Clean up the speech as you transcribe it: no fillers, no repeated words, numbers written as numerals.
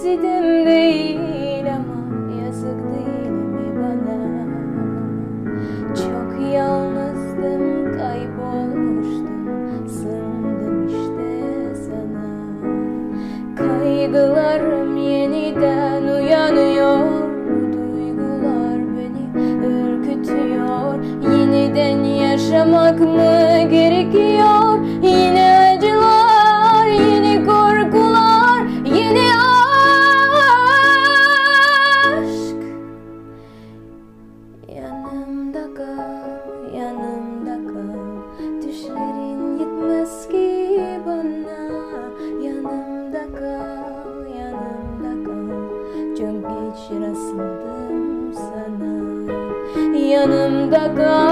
Sitem değil ama yazık değil mi bana? Çok yalnızdım, kaybolmuştum, sığındım işte sana. Kaygılarım yeniden uyanıyor, duygular beni ürkütüyor. Yeniden yaşamak mı gerekiyor? Yine acılar, yeni korkular, yeni aşk. Yanımda kal, yanımda kal. Düşlerin yetmez ki bana. Yanımda kal, yanımda kal. Çok geç rastladım sana. Yanımda kal.